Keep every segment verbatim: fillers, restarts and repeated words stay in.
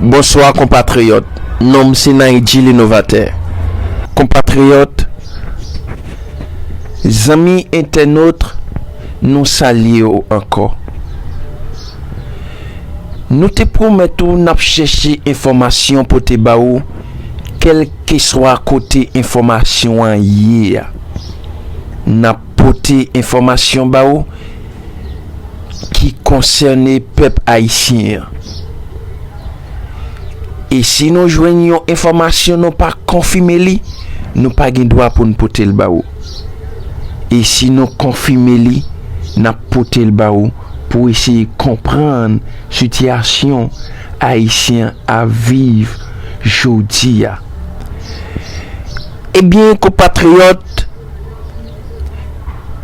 Bonswa, konpatriyòt. Non m se Naïdji Linovatè. Konpatriyòt, zanmi entènot, nou salye w ankò. Nou te pwomèt ou n ap chèche enfòmasyon pote ba ou, kèlkeswa kote enfòmasyon an ye a. N ap pote enfòmasyon ba ou ki konsène pèp ayisyen an. E si nou jwenn yon enfòmasyon, nou pa konfime li, nou pa gen dwa pou n pote l ba ou. E si nou konfime li, n ap pote l ba ou pou eseye konprann sitiyasyon ayisyen an ap viv jodi a. Ebyen, konpatriyòt,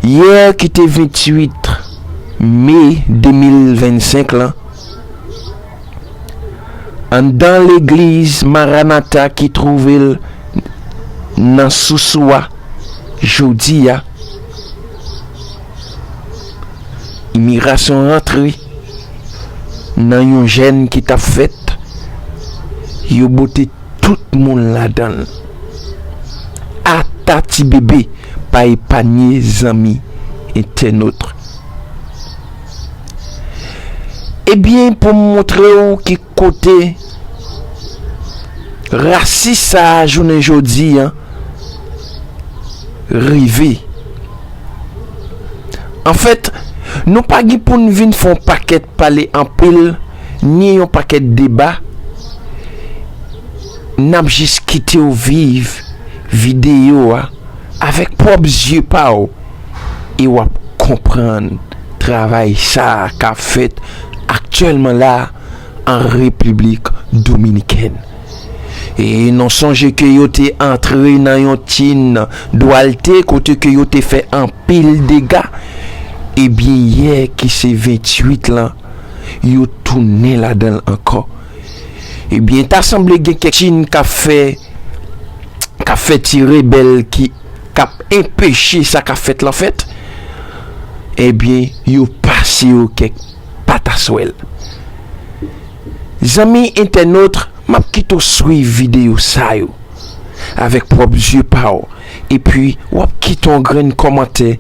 yè ki te venntuit me de mil vennsenk lan, anndan legliz Maranata ki twouve l nan Sousou a, jodi a, imigrasyon rantre nan yon jèn ki t ap fèt, yo bote tout moun ladan l. Ata ti bebe pa epanye, zanmi entènot. Ebyen, pou m montre w ki kote rasis sa a jounen jodi a rive. Anfèt, nou pa gen pou n vin fè yon pakèt pale anpil, ni yon pakèt deba. N ap jis kite w viv videyo a avèk pwòp zye pa w e w ap konprann travay sa a k ap fèt aktyèlman la a an Repiblik Dominikèn. E nou sonje ke yo te antre nan yon tin Duarte kote ke yo te fè anpil dega. Ebyen, yè ki se venntuit lan, yo tounen ladan l ankò. Ebyen, ta sanble gen kèk tin k ap fè, k ap fè ti rebèl ki, k ap enpeche sa k ap fèt lan fèt. Ebyen, yo pase yo kèk pataswèl. Zanmi entènot, m ap kite w swiv videyo sa yo avèk pwòp zye pa w. Epi, w ap kite yon grenn kòmantè,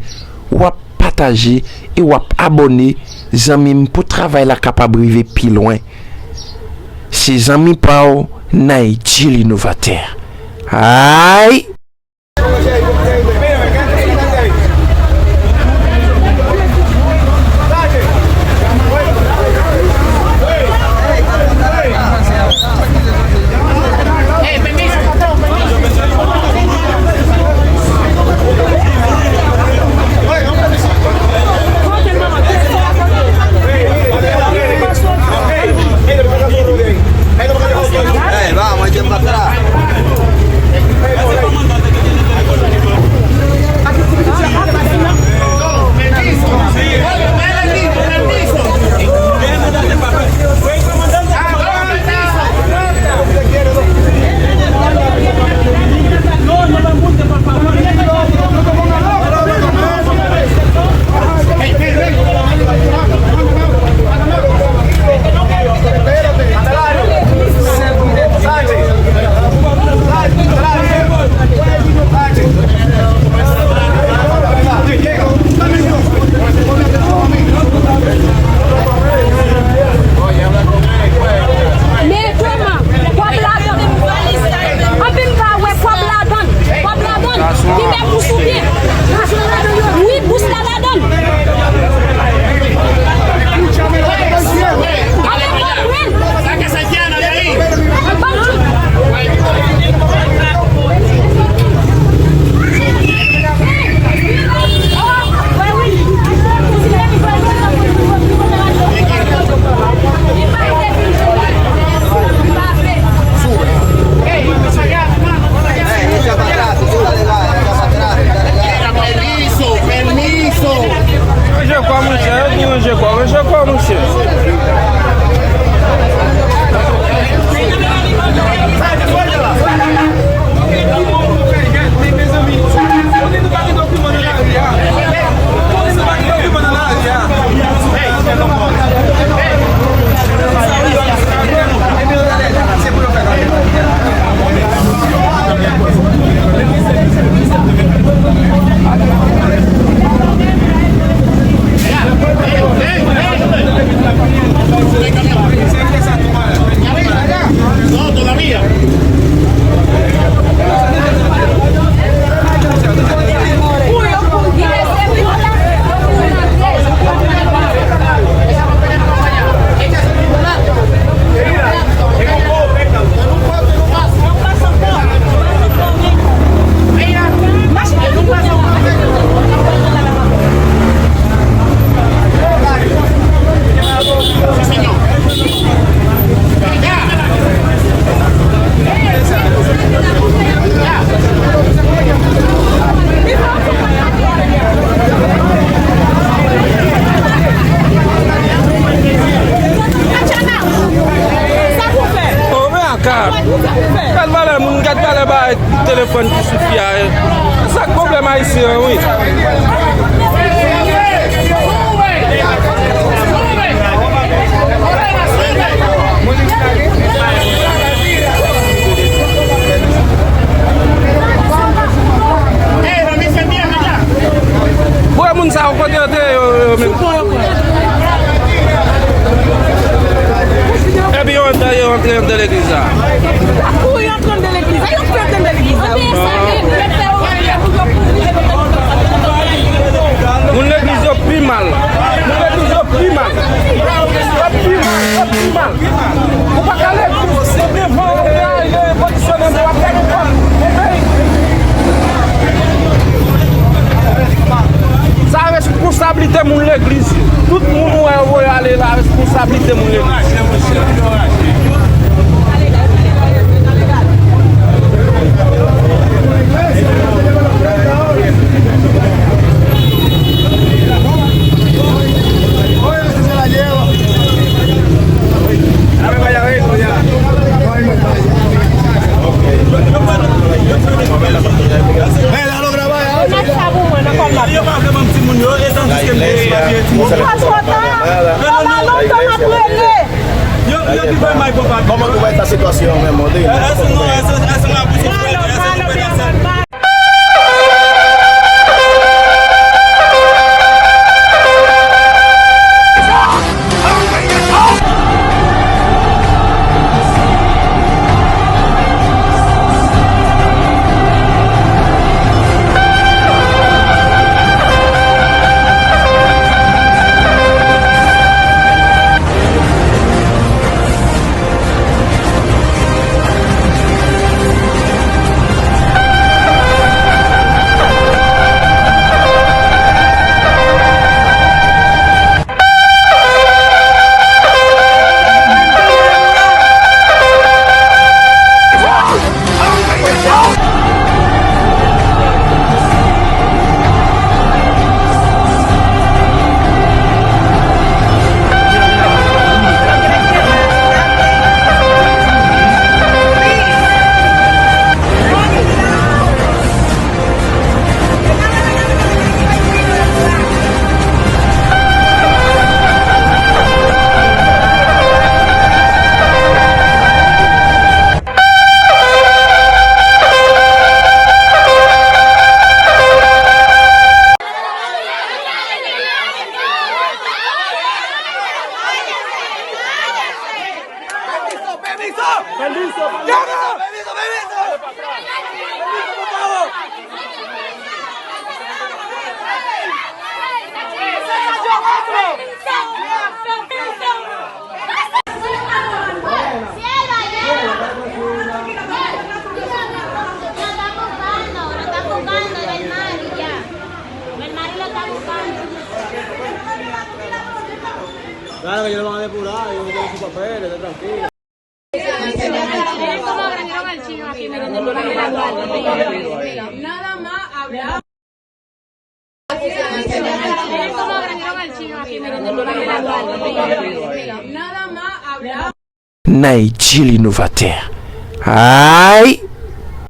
w ap pataje e w ap abòne, zanmi m, pou travay la kapab rive pi lwen. Se zanmi pa w, Naïdji Linovatè. Ay! Ka. Gad valè moun, gad valè bagay telefòn ki sou fi a. E sa k pwoblèm ayisyen an, wi. Voye moun sa yo kote yo te ye, yo, yo menm. Epi yo antre, yo antre anndan legliz la. Kouri antre anndan legliz la, yo kouri antre anndan legliz la. Moun legliz yo pi mal. Moun legliz yo pi mal. Yo pi mal, yo pi mal. Ou pa ka legliz, se devan ou pral revolisyonnen, w ap gade kòb. Sa responsabilite moun legliz yo. Tout moun ou wè yo voye ale la, responsabilite moun legliz. Yo pa vle ban m timoun yo, e tandiske m te epa vye timoun. Sa twò ta. Sa pa lontan m ap rele. Yo, yo ki fè may konpa. Kòman nou wè sa sitiyasyon an menm, André? Èske nou, èske, èske nou ap pouse frè nou, èske nou fè nan sèl. Claro que yo lo van a depurar, yo, yo su papel, está tranquilo. Nada más hablar. Nada más hablar. Nigel Inovatè. Ay!